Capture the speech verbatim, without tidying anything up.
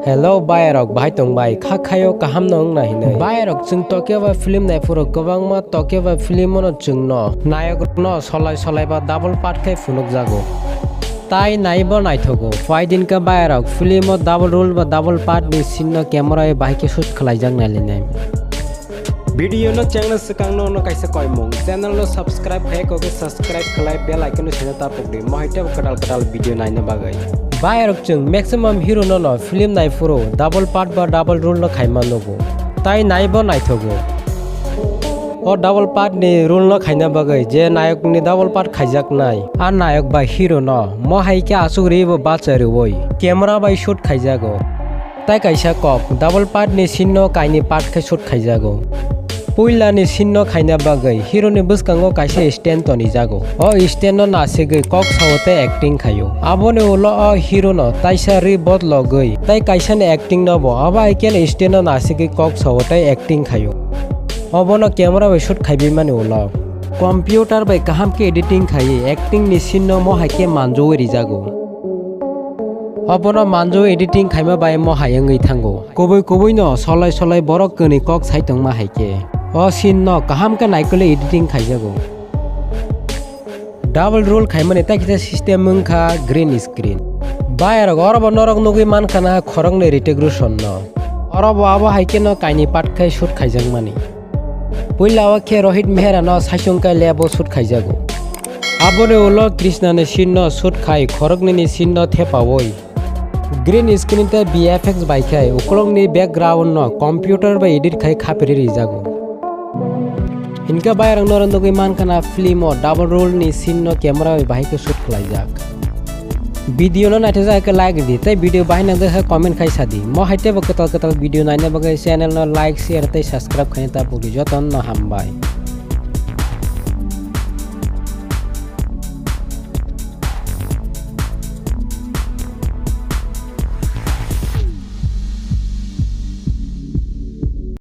Hello bayarok, bahai tong bai? Kha khayo kaham no wngna hinwi. Bayarok, chwng Tokyo bai film naiphuru kwbangma Tokyo bai film no chwngno nayok rokno solai solai ba double part khe phunukjago. Tai naibo naithogo. Phaidinka bayarok, film o double roll ba double part ni scene no camera bai bahai khe shoot khlaijak nailinai. Video no chengna swkang no, no kaisa koimung channel no subscribe khai kok subscribe khlai bell icon no sena tapuk di, mohai tebo kwtal kwtal video naina bagwi. Bayarok, chwng maximum hero no no film naiphuru double part ba double roll no khaima nugo. Tai naibo naithogo. O double part ni roll no khaina bagwi je nayok ni double part khaijaknai, a nayok bai hero no mohai khe aswk rwi bo bacha rwui camera bai shoot khaijago. Tai kaisa kok, double part ni scene no kainwi part khe shoot khaijago. Puila ni scene no khaina bagwi hero ni bwskango kaisa stand tonijago. O stand no nasigwi kok sao tei acting khaio. Aboni ulo o hero no taisa rwi bodlogwi tai kaisa ni acting no bo abo hai khe stand no nasigwi kok sao tei acting khaio. Obono camera bai shoot khaibai mani ulo computer bai kaham khe editing khaiwi acting ni scene no mohai khe manjui rijago. Obono manjui editing khaima bai mohai wngwi thango. Kubui kubui no solai solai borok kwnwi kok sai tongma hai khe o scene no kaham khe naikolwi editing khaijago. Double roll khaimani tai kisa system wngkha green screen. Bayarok, oro bo norok nugwi mankha na khoroknwi Hrithik Roshan no. Oro bo abo hai khe no kainwi part khai shoot khaijakmani. Puila o khe Rohit Mehra no saichung kai lab o shoot khaijago. Aboni ulo Krishna ni scene no shoot khai khoroknwi ni scene no thepaui green screen tei V F X bai khai ukulokni background no computer bai edit khai khapiri rijago. Hinkhe bayarok norok nugwi mankha na film o double roll ni scene no camera bai bahai khe shoot khlaijak. Video no naithok jak khe like di tei video bahai nang jak khe comment khai sadi. Mohai tebo kwtal kwtal video naina bagwi channel no like, share tei subscribe khaina ta pudi. Jotono hambai.